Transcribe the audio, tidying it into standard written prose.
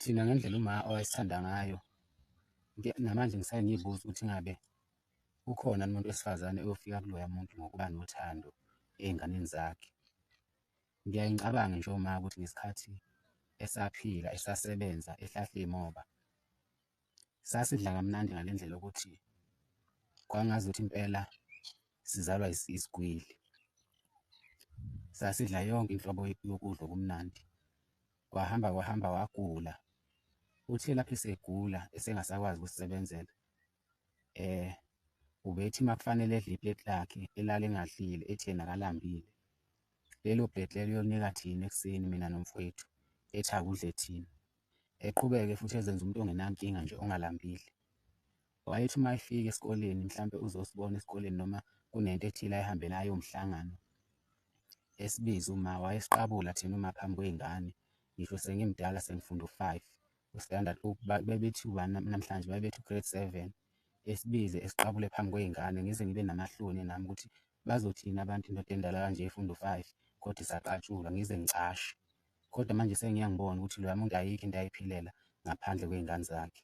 Thina ngendlela uMa owayesithanda ngayo, namanje ngisaye ngiy'buze ukuthi ngabe ukhona yini umuntu wesifazane oyofika kuloya muntu ngokuba nothando ey'nganeni zakhe. Ngiyaye ngicabange nje uMa ukuthi ngesikhathi esaphila esasebenza ehlahla iy'moba, sasidla kamnandi ngale ndlela yokuthi kwangazuthi impela sizalwa isigwili. Sasidla yonke inhlobo yokudla okumnandi. Kwahamba kwahamba wagula, uthe lapho esegula esengasakwazi ukusebenzela ubethi uma kufanele edle ipleti lakhe elale engadlile ethi yena akalambile. Lelo pleti lelo uyolinika thina ekuseni mina nomfowethu ethi akudle thina, eqhubeke futhi ezenze umuntu ongenankinga nje ongalambile. Wayethi uma efika esikoleni mhlampe uzosibona esikoleni noma kunento ethile ayihambelayo ewumhlangano, esibize uMa, wayesiqabula thina uMa phambi kwey'ngane, ngisho sengimdala sengifunda u-five, u-standard bebethi ubani namhlanje, babethi u-grade seven, esibize esiqabule phambi kwey'ngane ngize ngibe namahloni nami ukuthi bazothini abantu indoda endala kanje ifunda u-five kodwa isaqatshulwa, ngize ngicashe. Kodwa manje sengiye ngibone ukuthi loya muntu ayikho into ayiphilela ngaphandle kwey'ngane zakhe.